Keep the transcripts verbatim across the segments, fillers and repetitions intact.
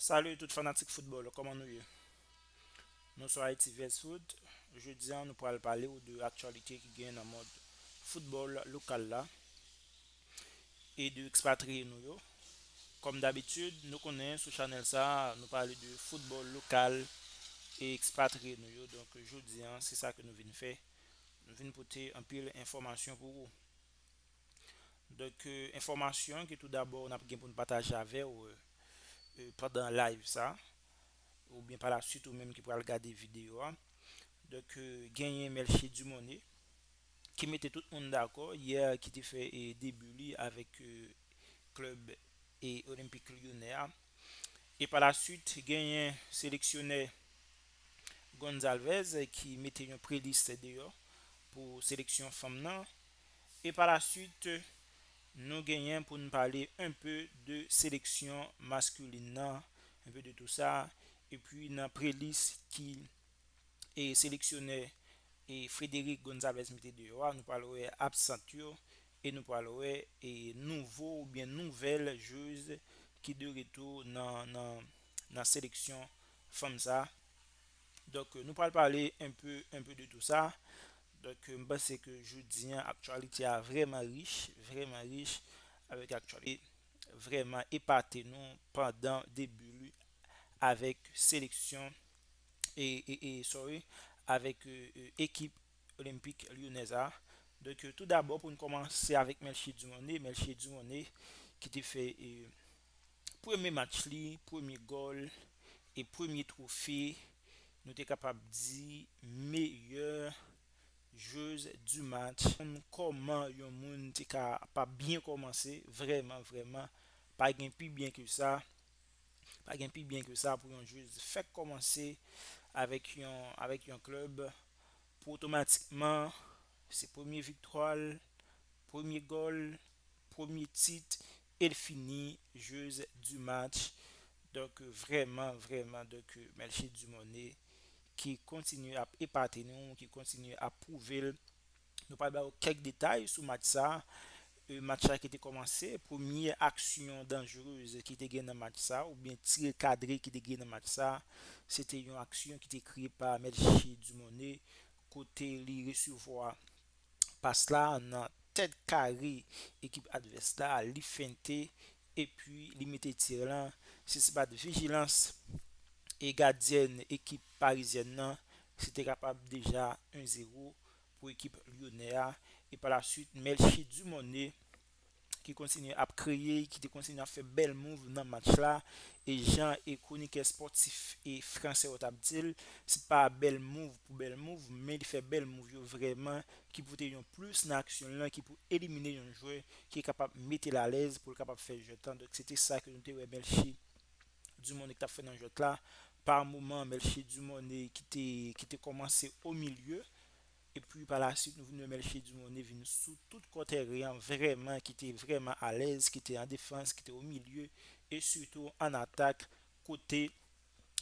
Salut tout fanatik foutbòl, kòman nou ye? Nou sou Haïti Vs Foot. Jodi a, nou pral pale w de aktyalite ki gen nan mond foutbòl lokal la e de ekspatriye nou yo. Kòm dabitid, nou konnen sou chanèl sa a, nou pale de foutbòl lokal e ekspatriye nou yo. Donk, jodi a, se sa ke nou vin fè. Nou vin pote anpil enfòmasyon pou ou. Donk, euh, enfòmasyon ke tou dabò n ap gen pou n pataje avè w, euh, euh, pandan live sa, oubyen pa la swit ou menm ki pral gade videyo a. Donk, euh, genyen Melchie Dumornay ki mete tout moun dakò yè ki te fè e debi li avèk euh, klèb e Olympique Lyonnais a. E pa la swit, genyen seleksyonè Gonzalvez ki mete yon prelis deyò pou seleksyon fanm nan. E pa la swit, nou genyen pou n pale enpe de seleksyon maskilin nan, enpe de tou sa. Epi nan prelis ki e seleksyonè e Frederic Gonzalvez mete deyò a, nou pral wè absant yo e nou pral wè e nouvo oubyen nouvèl jwez ki de retou nan, nan, nan seleksyon fanm sa. Donk, nou pral pale enpe, enpe de tou sa. Donk, m panse ke jodi a, aktyalite a vrèman rich, vrèman rich, avèk aktyalite vrèman epate nou pandan debi li avèk seleksyon e, e, e sorry, avèk euh, euh, ekip Olympique Lyonnais a. Donk, euh, tou dabò, pou n kòmanse avèk Melchie Dumornay, Melchie Dumornay ki te fè euh, premye match li, premye gòl e premye twofe, nou te kapab di meyè jwez du match. Kòman yon moun te kapab byen kòmanse, vrèman, vrèman, pa gen pi byen ke sa. Pa gen pi byen ke sa pou yon jwez fèk kòmanse avèk yon, avèk yon klèb, pou otomatikman, se premye viktwa l, premye gòl, premye tit, e l fini jwez du match. Donk, vrèman, vrèman, donk, Melchie Dumornay ki kontinye ap epate nou, ki kontinye ap pwouve l. Nou pral ba w kèk detay sou match sa. E, match sa ki te kòmanse, premye aksyon danjerez ki te gen nan match sa, oubyen tire kadre ki te gen nan match sa, se te yon aksyon ki te kreye pa Melchie Dumornay, kote li resevwa pas la nan tèt kare ekip advès la, li fente, epi li mete tir lan. Si se pa t vijilans e gadyèn ekip parizyèn nan, se te kapab deja en zero pou ekip lyonè a. E pa la swit, Melchie Dumornay ki kontinye ap kreye, ki te kontinye ap fè bèl mouv nan match la. E jan e kwonikè spòtif e fransè yo t ap di l, se pa bèl mouv pou bèl mouv, men li fè bèl mouv yo vrèman, ki pote yon plis nan aksyon l lan, ki pou elimine yon jwè ki kapab mete l alèz pou l kapab fè jwèt lan. Donk, se te sa ke nou te wè Melchie Dumornay ki t ap fè nan jwèt la. Pa moman, Melchie Dumornay ki te, ki te kòmanse o milye. Epi pa la swit, nou vin wè Melchie Dumornay vin sou tout kò tèren an, vrèman, ki te vrèman alèz, ki te an defans, ki te o milye, e sitou an atak, kote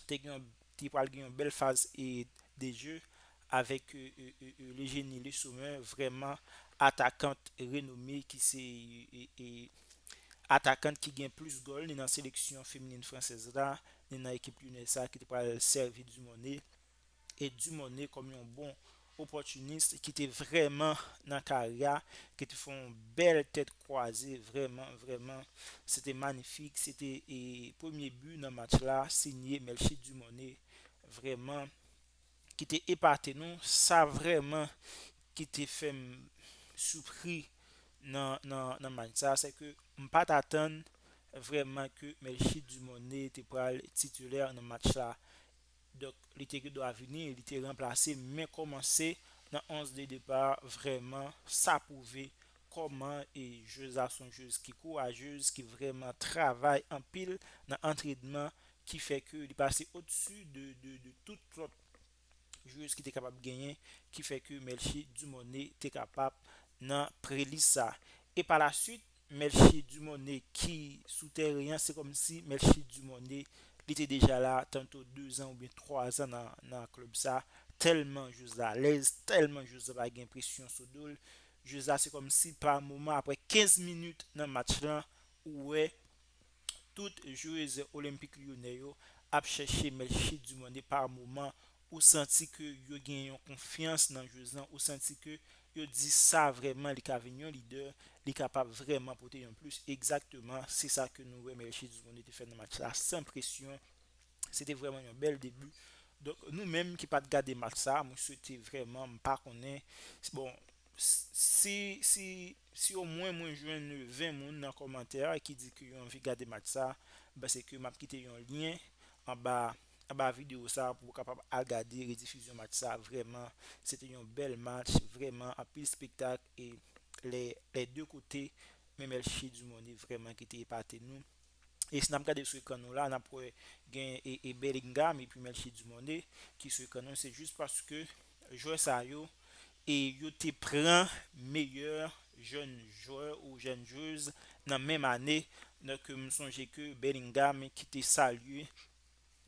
te gen yon, te pral gen yon bèl faz e de jeu avèk euh, euh, euh, euh, Lejeni Lesomè, vrèman atakant renome ki se euh, euh, atakant ki gen plis gòl, ni nan seleksyon feminin fransèz la, ni nan ekip lyonè sa ki te pral sèvi Dumornay. E Dumornay kòm yon bon opòtinis ki te vrèman nan kari a, ki te fè yon bèl tèt kwaze, vrèman, vrèman, se te manifik, se te e, premye bi nan match la, sinye Melchie Dumornay, vrèman, ki te epate nou, sa vrèman ki te fè m soufri nan, nan, nan match sa, se ke m pa t atann vrèman ke Melchie Dumornay te pral titilè nan match la. Donk, li te gen dwa vini, li te ranplase, men kòmanse nan onz de depa, vrèman, sa pwouve kòman e jwez la se yon jwez ki kourajez, ki vrèman travay anpil nan antrenman, ki fè ke li pase odsi de, de, de tout lòt jwez ki te kapab genyen, ki fè ke Melchie Dumornay te kapab nan prelis sa. E pa la swit, Melchie Dumornay ki sou tèren an, se kòmsi Melchie Dumornay, li te deja la tanto de zan oubyen twa zan nan, nan klèb sa. Tèlman jwez la alèz, tèlman jwez la pa gen presyon sou do l. Jwez la, se kòmsi pa moman, apre kenz minit nan match lan, ou wè tout jwez Olympique Lyonnais yo ap chèche Melchie Dumornay pa moman, ou santi ke yo gen yon konfyans nan jwez lan, ou santi ke yo di sa vrèman li ka vin yon lidè, li kapab vrèman pote yon plis. Egzakteman, se sa ke nou wè Melchie Dumornay te fè nan match la, san presyon. Se te vrèman yon bèl debi. Donk, nou menm ki pa t gade match sa, mwen swete vrèman, m pa konnen. Bon, si, si, si omwen mwen jwenn ven moun nan kòmantè ki di ke yo anvi gade match sa, m panse ke m ap kite yon lyen anba, anba videyo sa pou w kapab al gade redifizyon match sa. Vrèman, se te yon bèl match, vrèman, anpil spektak e lè, lè de kote, men Melchie Dumornay vrèman ki te epate nou. E si n ap gade sou ekran nou la, n ap wè gen e, e Bellingham epi Melchie Dumornay ki sou ekran nou. Se jis paske jwè sa yo, e yo te pran meyè jèn jwè ou jèn jwez nan menm ane. Donk, m sonje ke Bellingham ki te salye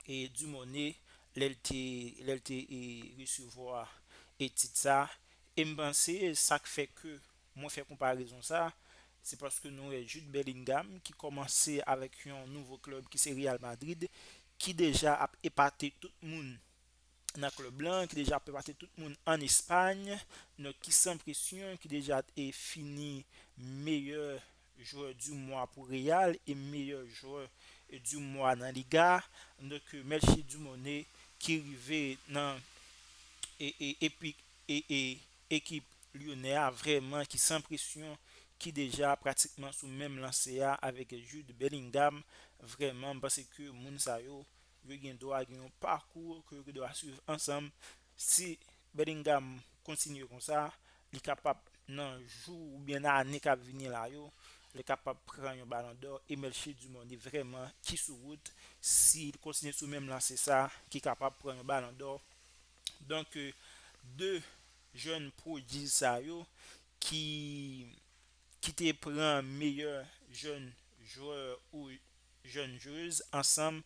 e Dumornay lè l te, lè l te e, resevwa e tit sa. E m panse sa k fè ke mwen fè konparezon sa, se paske nou wè Jude Bellingham ki kòmanse avèk yon nouvo klèb ki se Real Madrid, ki deja ap epate tout moun nan klèb lan, ki deja ap epate tout moun ann Espay, donk ki san presyon, ki deja e fini meyè jwè di mwa pou Real e meyè jwè di mwa nan Liga. Donk, Melchie Dumornay ki rive nan e, e, epi, e, e, ekip Lyonnais a vrèman ki san presyon, ki deja pratikman sou menm lanse a avèk Jude Bellingham. Vrèman, m panse ke moun sa yo, yo gen dwa gen yon pakou ke yo gen dwa swiv ansanm. Si Bellingham kontinye konsa, li kapab nan jou oubyen nan ane k ap vini la yo, li kapab pran yon Balon dò. E Melchie Dumornay vrèman ki sou wout, si li kontinye sou menm lanse sa, ki kapab pran yon Balon dò. Donk, euh, de jèn pwodij sa yo ki, ki te pran meyè jèn jwè ou jèn jwez ansanm,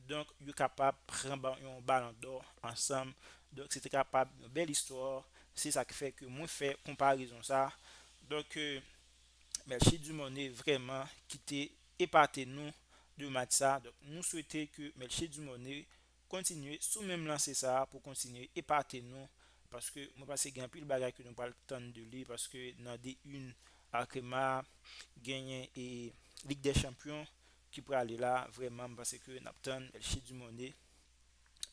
donk yo kapab pran ba-, yon Balon dò ansanm. Donk, se te kapab yon bèl istwa. Se sa k fè ke mwen fè konparezon sa. Donk, euh, Melchie Dumornay vrèman ki te epate nou de match sa. Donk, nou swete ke Melchie Dumornay kontinye sou menm lanse sa a pou kontinye epate nou, paske mwen panse gen anpil bagay ke nou pral tann de li, paske nan de un Arkema genyen e Lig dè Chanpyon ki prale la. Vrèman, m panse ke n ap tann Melchie Dumornay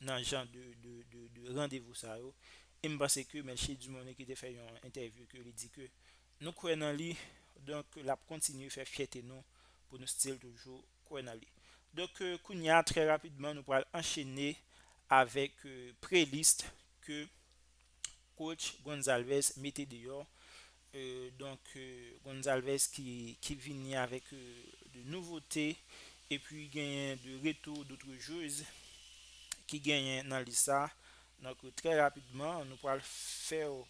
nan jan de, de, de, de randevou sa yo. E m panse ke Melchie Dumornay ki te fè yon entèvyou ke li di ke nou kwè nan li, donk l ap kontinye fè fyète nou pou nou still toujou kwè nan li. Donk, euh, kounye a, trè rapidman, nou pral anchene avèk, euh, playlist ke coach Gonzalez mete deyò. Euh, donk, euh, Gonzalez ki, ki vini avèk, euh, de nouvote, epi genyen de retou dotre jwez ki genyen nan lis sa. Donk, trè rapidman, nou pral fè w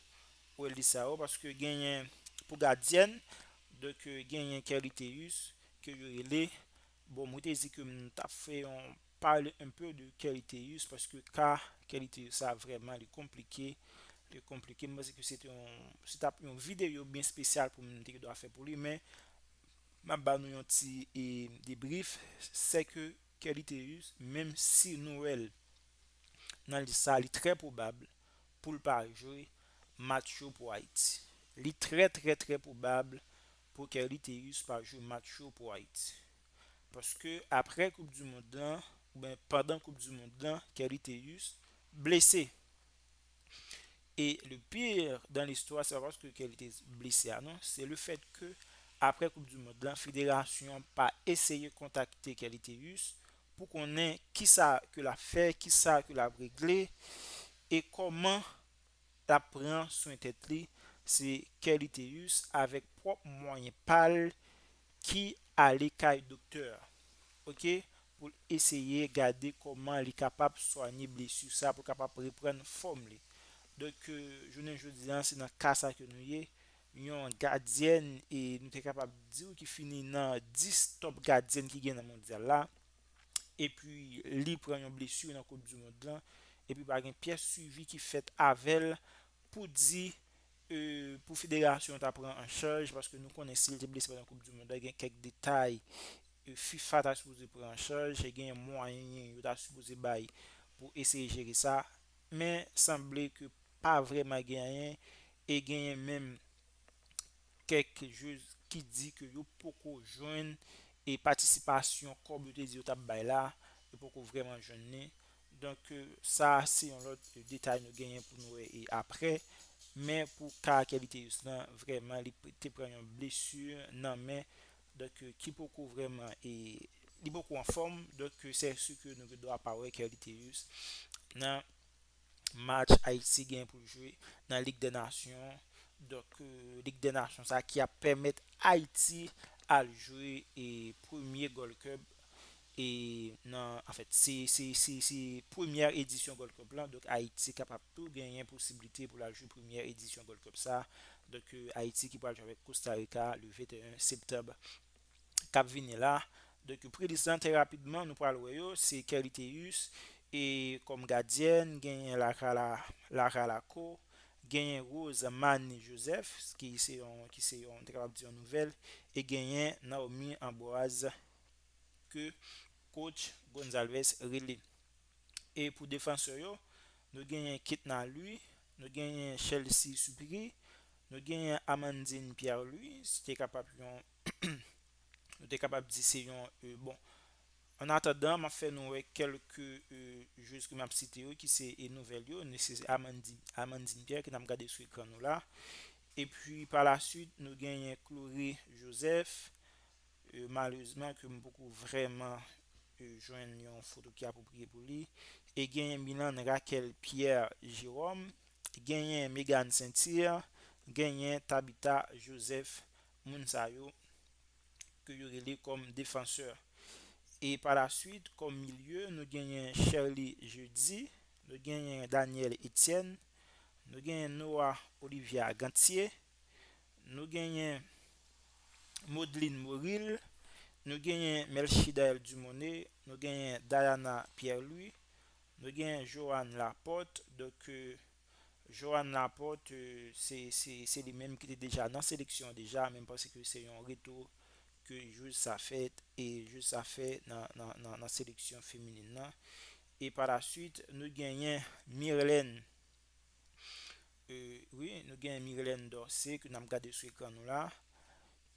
wè lis sa yo, paske genyen pou gadyèn, donk, euh, genyen Kerly Théus, ke yo rele. Bon, mwen te di ke m t ap fè yon pale un peu de Kerly Théus, paske ka Kerly Théus sa vrèman li konplike. Li konplike. Mwen panse ke se te yon, se t ap yon videyo byen espesyal pou m te dwa fè pou li, men m ap ba nou yon ti e, debrief. Se ke Kerly Théus, menm si nou wè l nan lis sa, li trè pwobab pou l pa jwe match yo pou Ayiti. Li trè, trè, trè pwobab pou Kerly Théus pa jwe match yo pou Ayiti. Paske apre Koup di Mond lan, oubyen pandan Koup di Mond lan, Kerly Théus blese. E le pire dans l'histoire, se pa paske Kerly Théus blese a non, se le fèt ke apre Koup di Mond lan, federasyon an pa eseye kontakte Kerly Théus pou konnen kisa ke l ap fè, kisa ke l ap regle, e kòman l ap pran swen tèt li. Se Kerly Théus avèk pwòp mwayen pa l ki ale kay doktè a, oke, pou l eseye gade kòman li kapab swanye blesi sa, pou l kapab reprann fòm li. Donk, euh, jounen jodi a, se nan ka sa ke nou ye. Yon gadyèn, e nou te kapab di w ki fini nan dis top gadyèn ki gen nan mondyal la. Epi li pran yon blesi nan Koup di Mond lan. Epi pa gen pyès swivi ki fèt avè l pou di, euh, pou federasyon ta pran an chaj, paske nou konnen si l te blese pandan Koup di Mond lan, gen kèk detay e FIFA ta sipoze pran an chaj, e genyen mwayen yo ta sipoze bay pou eseye jere sa, men sanble ke pa vrèman gen anyen, e genyen menm kèk jwez ki di ke yo poko jwenn e patisipasyon kòb yo te di yo t ap bay la, yo poko vrèman jwenn li. Donk, sa se yon lòt detay nou genyen pou nou wè e aprè. Men pou ka Kerliteus lan, vrèman, li te pran yon blesi nan men, donk, ki poko vrèman, e li poko anfòm. Donk, se si ke nou gen dwa pa wè Kerliteus nan match Ayiti gen pou l jwe nan Lig dè Nasyon. Donk, Lig dè Nasyon sa ki ap pèmèt Ayiti al jwe e premye Gold Cup e nan, anfèt, se, se, se, se premyè edisyon Gold Cup lan. Donk, Ayiti kapab tou genyen posiblite pou l al jwe premyè edisyon Gold Cup sa. Donk, Ayiti ki pral jwe avèk Costa Rica le venteyen septanm k ap vini la. Donk, prelist lan, trè rapidman, nou pral wè yo, se Kerliteus, e kòm gadyèn, genyen Lakala, Lakalako, genyen Rose Mani Joseph, ki se yon, ki se yon, te kapab di yon nouvèl, e genyen Naomi Ambroise, ke coach Gonzalez rele. E pou defansè yo, nou genyen Ketna Louis, nou genyen Chelsea Soupiri, nou genyen Amandine Pierre Louis, se te kapab yon, nou te kapab di se yon, e, bon, an atandan, m ap fè nou wè kèlke, e, jwez ke m ap site yo, ki se, e, nouvèl yo, se Amandine, Amandine Pierre ke n ap gade sou ekran nou la. Epi, pa la swit, nou genyen Chloé Joseph, e, malerezman ke m poko vrèman, e, jwenn yon foto ki apwopriye pou li. E genyen Milan Raquel Pierre Jérôme, genyen Megan Saint-Cyr, genyen Tabitha Joseph, moun sa yo ke yo rele kòm defansè. E pa la swit, kòm milye, nou genyen Sherly Jeudi, nou genyen Daniel Etienne, nou genyen Noah Olivia Gantier, nou genyen Modeline Moril, nou genyen Melchidaël Dumonet, nou genyen Diana Pierre-Louis, nou genyen Joanne Laporte. Donk, e, Joanne Laporte, e, se, se, se li menm ki te deja nan seleksyon an deja, men m panse ke se yon retou ke jwez sa fè, e jwez sa fè nan, nan, nan, nan seleksyon feminin nan. E pa la swit, nou genyen Mirlène, e, wi, nou genyen Mirlène Dorcé, ke n ap gade sou ekran nou la,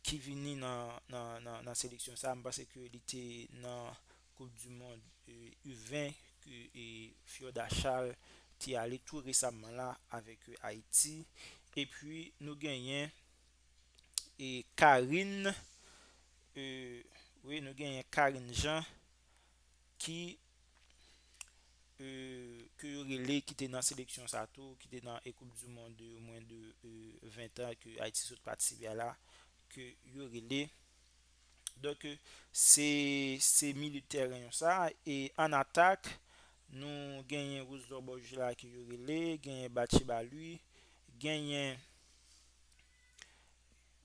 ki vini nan, nan, nan, nan seleksyon sa. M panse ke li te nan Koup di Mond, e, U ven, ke, e, Fiorda Charles te ale tou resaman la avèk, e, Ayiti. Epi, nou genyen, e, Karine, e, wi, nou genyen Karine Jean, ki, e, ke yo rele, ki te nan seleksyon sa tou, ki te nan, e, Koup di Mond de mwens de, e, ven an ke Ayiti sot patisipe a la, ke yo rele. Donk, e, se, se milye tèren yo sa. E an atak, nou genyen Roselor Borgila ke yo rele, genyen Batcheba Louis, genyen,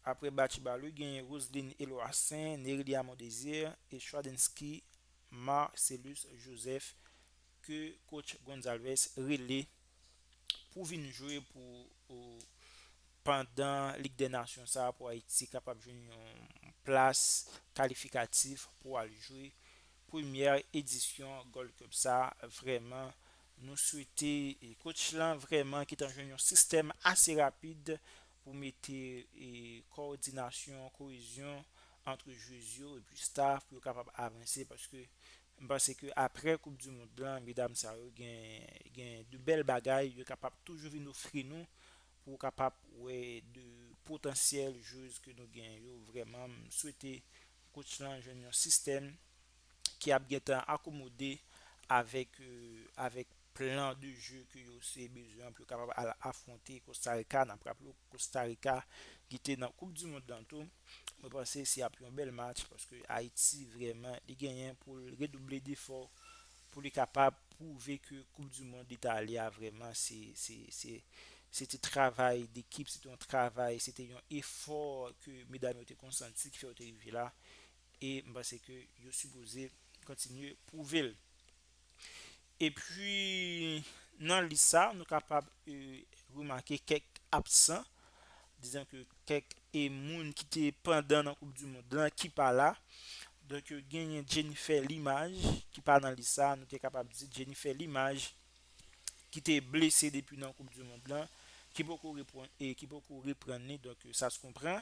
apre Batcheba Louis, genyen Roseline Eloissaint, Nérilia Mondésir e Chwadensky Marcelus Joseph, ke coach Gonzalez rele pou vin jwe pou, pou pandan Lig dè Nasyon sa a, pou Ayiti kapab jwenn yon plas kalifikatif pou al jwe premyè edisyon Gold Cup sa a. Vrèman, nou swete, e, coach lan vrèman gentan jwenn yon sistèm ase rapid pou mete, e, kowòdinasyon, kohezyon ant jwez yo epi staff pou yo kapab avanse, paske m panse ke apre Koup di Mond lan, medam sa yo gen, gen de bèl bagay yo kapab toujou vin ofri nou pou w kapab wè de potansyèl jwez ke nou gen yo. Vrèman, m swete coach lan jwenn yon sistèm ki ap gentan akomode avèk, e, avèk plan de jeu ke yo se bezwen pou yo kapab al afwonte Costa Rica. N ap raple w, Costa Rica ki te nan Koup di Mond lan tou. Mwen panse se ap yon bèl match paske Ayiti vrèman li genyen pou l redouble defò pou li kapab pwouve ke Koup di Mond li t ale a vrèman se, se, se, se te travay dekip, se te yon travay, se te yon efò ke medam yo te konsanti ki fè yo te rive la. E m panse ke yo sipoze kontinye pwouve l. Epi, nan lis sa, nou kapab, e, remake kèk absan, dizon ke kèk, e, moun ki te pandan nan Koup di Mond lan ki pa la. Donk, genyen Jennifer Limage ki pa nan lis sa, nou te kapab di Jennifer Limage ki te blese depi nan Koup di Mond lan, ki poko reprann, e ki poko reprann li, donk sa se konpran.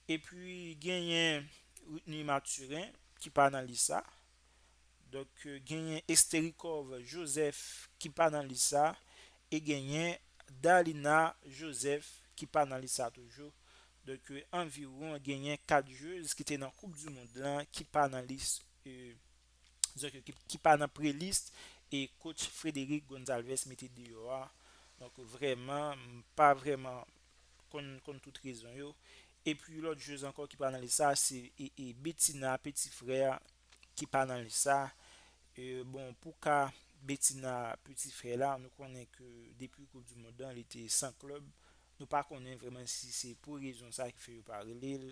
Epi genyen Whitney Mathurin ki pa nan lis sa. Donk, genyen Esterikov Joseph ki pa nan lis sa. E genyen Dalina Joseph ki pa nan lis sa toujou. Donk, anviwon genyen kat jwez ki te nan Koup di Mond lan ki pa nan lis, e, donk, ki, ki pa nan prelis e coach Frederic Gonçalves mete deyò a. Donk, vrèman, m pa vrèman konn, konn tout rezon yo. Epi lòt jwez ankò ki pa nan lis sa, se, e, e Bettina Petit Frère ki pa nan lis sa. E, bon, pou ka Bettina Petit Frère la, nou konnen ke depi Koup di Mond lan, li te san klèb. Nou pa konnen vrèman si se pou rezon sa ki fè yo pa rele l.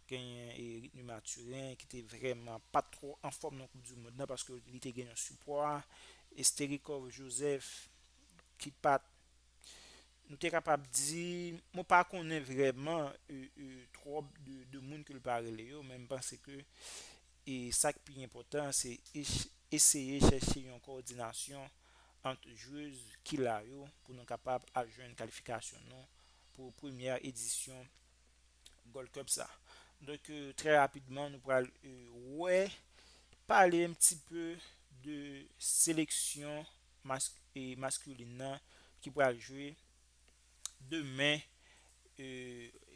Genyen Eric Mathurin ki te vrèman pa t twò anfòm nan Koup di Mond lan paske li te gen yon sipò. Esterikov Joseph ki pa t, nou te kapab di, mwen pa konnen vrèman, e, e, twòp de, de moun ke l pa rele yo, men m panse ke, e, sa k pi enpòtan, se es-, eseye chèche yon kowòdinasyon ant jwez ki la yo pou nou kapab al jwenn kalifikasyon nou pou premyè edisyon Gold Cup sa. Donk, e, trè rapidman, nou pral, e, wè, pale yon ti pe de seleksyon mas-, e, maskilin nan ki pral jwe demen, e,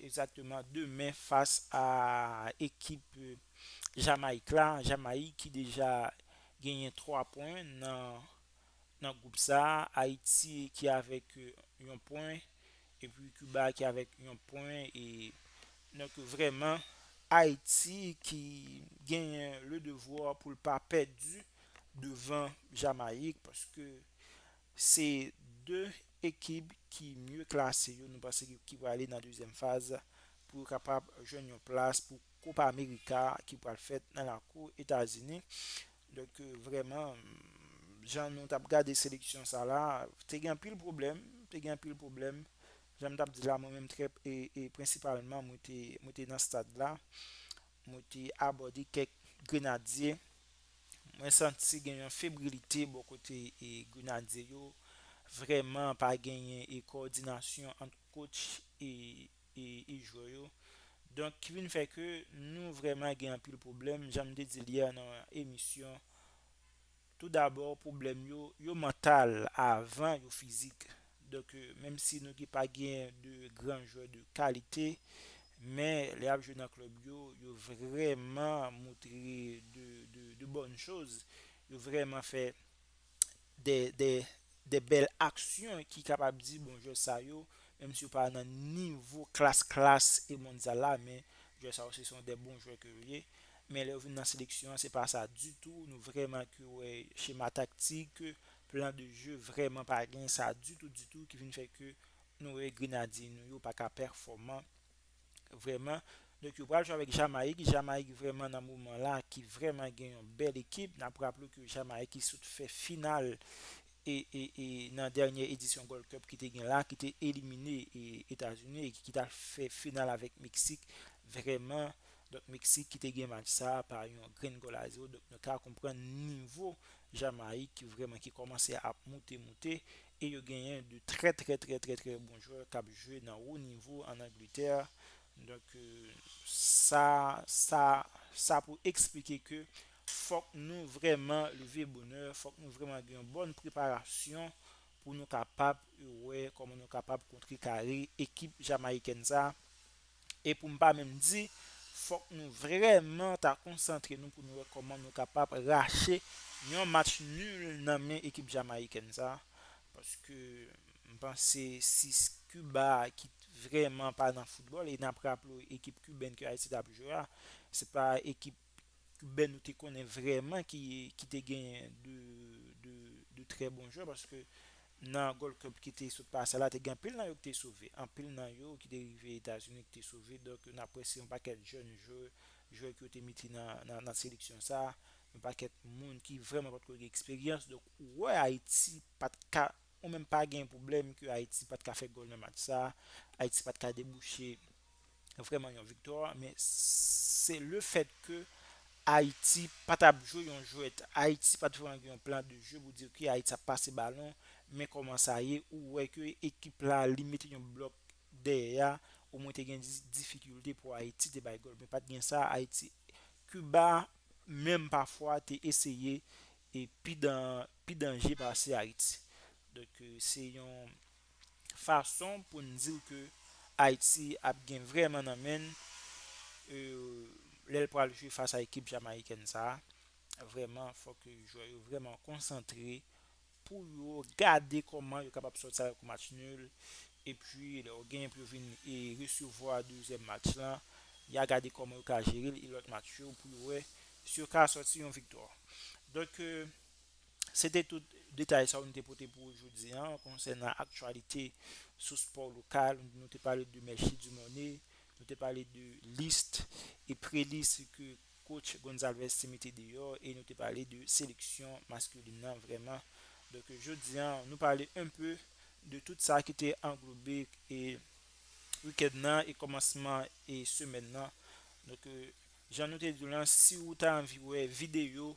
egzakteman demen fas a ekip, e, Jamayik la. Jamayik ki deja genyen twa pwen nan, nan gwoup sa. Ayiti ki avèk, e, yon pwen, epi Kiba ki avèk yon pwen. E donk, vrèman, Ayiti ki genyen le devwa pou l pa pèdi devan Jamayik, paske se de ekip ki mye klase yo, nou panse ki, ki prale nan dezyèm faz pou yo kapab jwenn yon plas pou Copa America ki pral fèt nan lakou Etazini. Donk, e, vrèman, jan nou t ap gade seleksyon sa la, te gen anpil pwoblèm, te gen anpil pwoblèm. Jan m t ap di la, mwen menm trè, e, e prensipalman, mwen te, mwen te nan stad la, mwen te abòde kèk Grenadye. Mwen santi gen yon febrilite bò kote, e, Grenadye yo. Vrèman, pa genyen, e, kowòdinasyon ant coach e, e, e jwè yo. Donk, ki vin fè ke nou vrèman gen anpil pwoblèm. Jan m te di l yè nan emisyon, toudabò, pwoblèm yo, yo mantal avan yo fizik. Donk, e, menm si nou ki pa gen de gran jwè de kalite, men lè y ap jwe nan klèb yo, yo vrèman montre de, de, de bòn choz. Yo vrèman fè de, de, de bèl aksyon ki kapab di, bon, jwè sa yo, menm si yo pa nan nivo klas, klas e mondyal la, men jwè sa yo, se son de bon jwè ke yo ye. Men lè yo vin nan seleksyon an, se pa sa ditou. Nou vrèman ke wè chema taktik, plan de jeu, vrèman pa gen sa ditou, ditou, ki vin fè ke nou wè Grenadye nou yo pa ka pèfòman vrèman. Donk, yo pral jwe avèk Jamayik. Jamayik vrèman nan moman la ki vrèman gen yon bèl ekip. N ap raple ke Jamayik ki sot fè final e, e, e nan dènye edisyon Gold Cup ki te gen la, ki te elimine, e, Etazini e ki, ki t al fè final avèk Meksik. Vrèman, donk, Meksik ki te gen match sa a pa yon grenn gòl a zewo. Donk, nou ka konprann nivo Jamayik ki vrèman ki kòmanse ap moute, moute. E yo genyen de trè, trè, trè, trè, trè bon jwè k ap jwe nan wo nivo ann Angletè. Donk, e, sa, sa, sa pou eksplike ke fòk nou vrèman leve bonè, fòk nou vrèman gen yon bòn preparasyon pou nou kapab wè kòman nou kapab kontrekare ekip jamayikèn sa. E pou m pa menm di, fòk nou vrèman ta konsantre nou pou nou wè kòman nou kapab rache yon match nul nan men ekip jamayikèn sa. Paske m panse si Kiba ki vrèman pa nan foutbòl, e n ap raple w ekip kibèn ke Ayiti t ap jwe a, se pa ekip kibèn nou te konnen vrèman ki, ki te genyen de, de, de trè bon jwè, paske nan Gold Cup ki te sot pase la, te gen anpil nan yo ki te sove. Anpil nan yo ki te rive Etazini ki te sove. Donk, n apresye yon pakèt jèn jwè, jwè ki yo te mete nan, nan, nan seleksyon sa. Yon pakèt moun ki vrèman potko gen eksperyans. Donk, ou wè Ayiti pa t ka, ou menm pa gen pwoblèm ke Ayiti pa t ka fè gòl nan match sa. Ayiti pa t ka debouche vrèman yon viktwa, men se le fèt ke Ayiti pa t ap jwe yon jwèt. Ayiti pa t vrèman gen yon plan de jeu pou di, ok, Ayiti ap pase balon, men kòman sa ye, ou wè ke ekip la, li mete yon blòk dèyè a, omwen te gen di-, difikilte pou Ayiti te bay gòl. Men pa t gen sa, Ayiti, Kiba menm pafwa te eseye e pi dan-, pi danje pase Ayiti. Donk, euh, se yon fason pou n di w ke Ayiti ap gen vrèman nan men l, euh, lè l pral jwe fas a ekip jamayikèn sa a. Vrèman, fòk jwè yo vrèman konsantre pou yo gade kòman yo kapab sòti avèk yon match nul. Epi, lè yo genyen pou yo vin e resevwa dezyèm match lan, y a gade kòman yo ka jere l e lòt match yo pou yo wè si yo ka sòti yon viktwa. Donk, euh, se te tout detay sa yo nou te pote pou ou jodi a konsènan aktyalite sou spò lokal. Nou te pale de Melchie Dumornay, nou te pale de lis e pre-lis ke coach Gonçalves te mete deyò e nou te pale de seleksyon maskilin nan vrèman. Donk, jodi a, nou pale un peu de tout sa ki te anglobe e wikenn nan e kòmansman e semèn nan. Donk, euh, jan nou te di w lan, si ou ta anvi wè videyo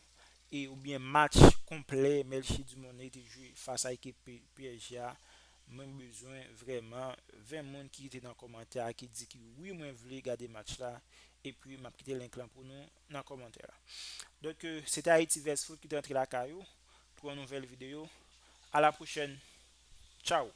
e oubyen match konplè Melchie Dumornay te jwe fas a ekip P-, P S G a, mwen bezwen vrèman ven moun ki te nan kòmantè a ki di ki wi, mwen vle gade match la, epi m ap kite link lan pou nou nan kòmantè la. Donk, euh, se te Haiti Vs Foot ki te antre lakay ou pou yon nouvèl videyo. A la pwochèn. Tchao!